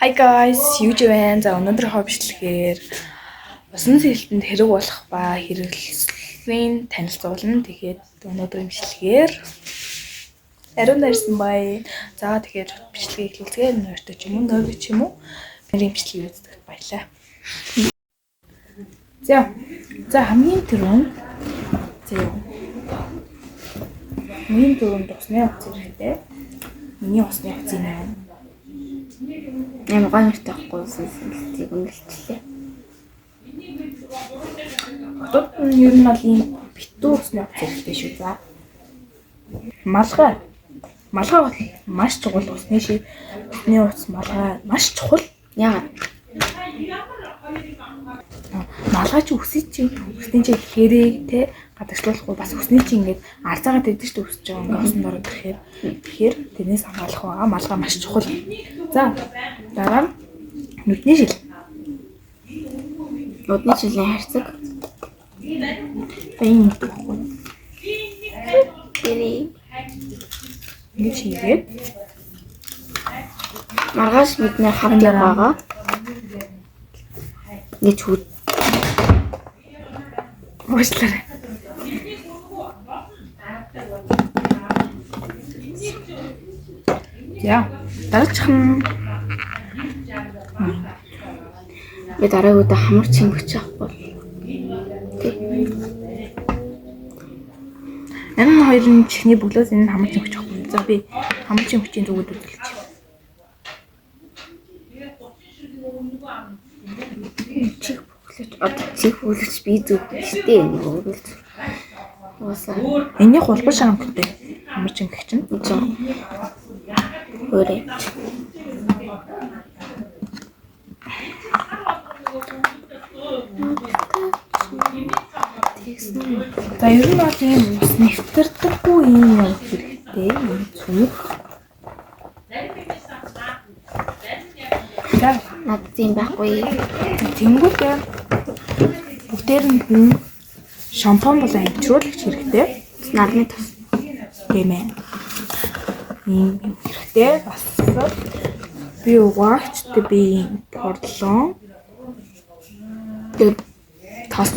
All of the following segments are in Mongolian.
Hi guys, юу ч вэ? За өнөөдөр хоо бичлэгээр усан сэлтэнд хэрэг болох ба хэрэглэслийн танилцуулна. Тэгэхээр өнөөдрийн бичлэгээр ариун нарсан бай. За тэгэхээр бичлэгийг эхлүүлцгээе. Нойртой ч юм уу, нойргүй ч юм уу. Бидний бичлэгийг үздэхэд баярлалаа. За. За хамгийн түрүүнд за юу. Хамгийн түрүүнд усны утас хэрэгтэй. Миний усны утас энэ байна. Ямар гой нэртэй байхгүй усан сэлтийг үнэлчихлээ. Хотод нь ер нь бол ийм битүү усны утас хэрэгтэй шүү за. Малгай. Малгай бол маш чухал усны шиг. Усны утас малгай маш чухал. Яагаад? Малгай чи үсээ чи үсний чи хэрэг те гадагшлуулахгүй бас үсний чи ингээд арзаагаа тавьдаг шүү дээ үсэж байгаа ингээд усанд ороод ирэхээр тэгэхээр тэрнээс хамгаалах байгаа малгай маш чухал. За дараа нь нүдний шил. Нүдний шилийн хайрцаг. За энэ нүд байхгүй. Гэрээ. Ингэж хийгээд Маргааш бид нэр хамт явах байгаа. Ингэж хүү. уушлаарай. За дараачих нь Би дараагийн удаа хамар чимгч авахгүй. Тий. Энэ хоёр нь чихний бөглөөс энэ нь хамар чимгч авахгүй. За би хамар чимгчийн зүгүүд үзүүлчих. Чих бөглөж одоо чих бөглөж би зүг штэ нэг өөрөлд. Уусаа. Энийх улбар шар өнгөтэй хамар чимгч нь. Жоо. Өөрөө. Тэгсэн. За ер нь бол ийм ус нэвтэрдэггүй ийм юм хэрэгтэй. Ийм цүнх. За Надад тийм байхгүй. тэнгуүтэй бүгдээрэнд нь шампунь болон амжируулагч хэрэгтэй. Нарны тос. Тийм ээ. Ийм юм хэрэгтэй. Бас би угаагч тэ би ийм порлон Тэгээд тос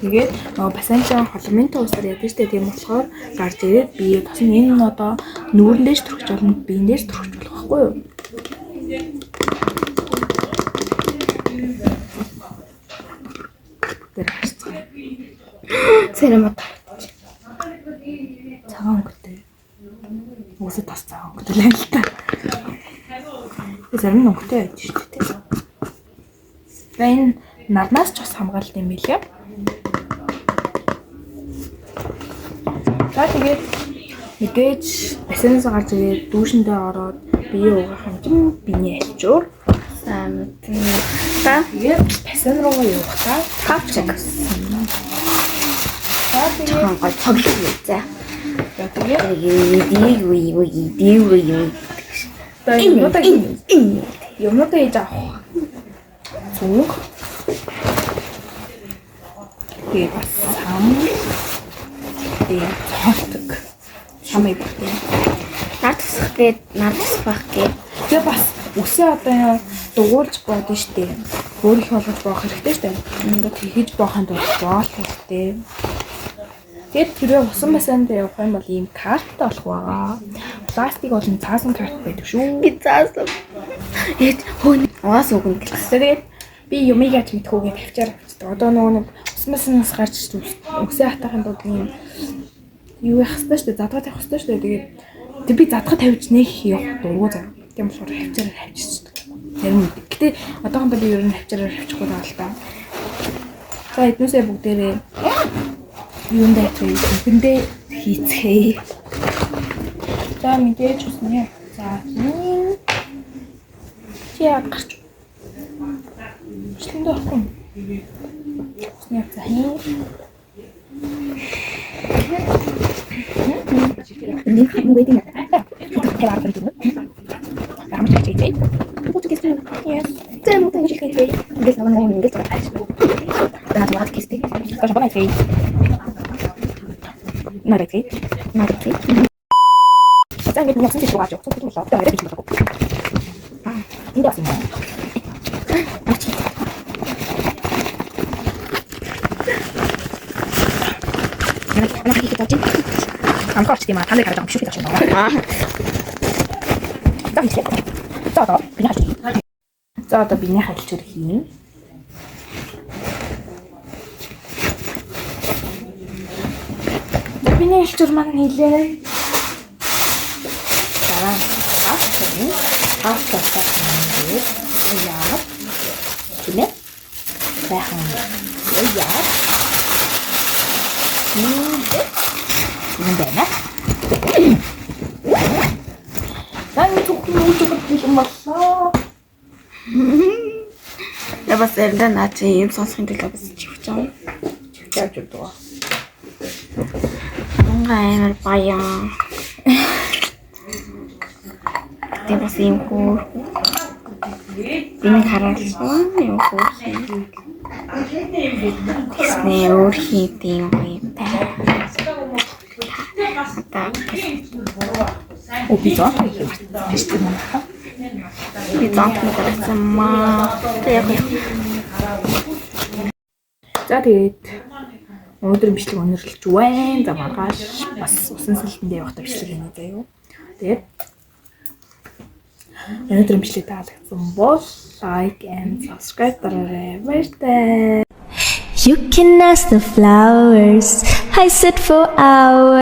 тэгээд нөгөө бассейн холомын туусаар яадаг штэ тийм болохоор гарч ирээд би тос нь энэ нь одоо нүүрэн дээрч түрхэж болно биен дээрч түрхэж болох байхгүй юу? Тэр харцгаа. царай мод. Цагаан өнгөтэй. Уусаа тас цагаан өнгөтэй л юм л та. Тэгээ зарим нь өнгөтэй байж штэ тий. За энэ нарнаас ч бас хамгаалт юм билээ. За тэгээд мэдээж бассейнаас гарч ирээд дүүшэндээ ороод бие угаах юм чинь биений альчуур. За мэдэн. Та Тэгээд бассейн руугаа явахдаа капчик. За тэгээд Чахан гой цоглог за. за тэгээд Дийг үе дийг үе. за юмнуудаа хийж авах зүг. Тэгээд бас сам. Тэгээд цоолдог. Сам айгүйтэй. Нар тусах гээд нар тусах байх гээд. Тэгээ бас үсээ одоо дугуулж бодно штэ. Өөр их болгож боох хэрэгтэй штэ. Ингээд тэгэж боохын тулд боол хэрэгтэй. Тэгээд тэрвээ усан бассейн дээр явах юм бол ийм карттай болох байгаа. Пластик болон цаасан карт байдаг шүү. Би заасан. Ээж хөө угаас өгнө гэлээ. Тэгээд би юмыг яаж мэдхүүгээ тавьчаар авчдаг. Одоо нөгөө нэг усан бассейнаас гарч үсээ хатаахын тулд ийм юу явах хэрэгтэй штэ. Задгаа тавих хэрэгтэй штэ. Тэгээд тэг би задгаа тавьж нэх явах дургу заа. Тийм болохоор хавчаараа тавьчихдаг. Зарим үед. Гэтэ одоохондоо би ер нь хавчаараа тавьчихгүй байгаа л та. За эднүсээ бүгдээрээ юундаа хийцгээе? Нүхэндээ хийцгээе. За мэдээж усны. За энэ чи яагаад гарч бичлэгэндээ орохгүй юм. Усны явцаа хий. Нэг хэмгүй тийм. Yes. За мөн ингэж хэлээ. Ингээл нэг нэг ингээл зураг. За зураг кистэй. Нарайцгээе. Наад. За ингээд миний усан чиг угааж явах. Усан болоо. Тэгээ арай бичлэг болоо. Энд бас юм байна. Амч. Манай хийх гэж байна. Амхаа орчт юм аа. Та нарыг хараад байгаа юм шиг гэж байна. Аа. За хийлээ. За одоо биний хальт. За одоо биний хальчур хийн. За биний хальчур маань хийлээ. За хаафтын хаафтаа хийлээ. Яа. Тийм ээ. Сайхан. Яа. Юм байна. За энэ зөвхөн үуч өгөх юм боллоо. Я бас заримдаа наа чи юм сонсохын төлөө бас чихвч юм. Явж өгдөг. Мунга амар баян. Тэг бас юм хөөр. Би нэг харуулсан юм хөөр. Тэгснэ өөр хийд юм гоё бай. Одоо Оо би зоо хийх юм байна. би зонтны гарсан маа. Тэг яг За тэгээд өнөөдөр бичлэг өндөрлөж байна. За маргааш бас усан сэлтэндээ явахдаа бичлэг хийнэ заяа. Тэгээд өнөөдөр бичлэг таалагдсан бол like and subscribe дараарай. Баяртай. You can ask the flowers. I sit for hours.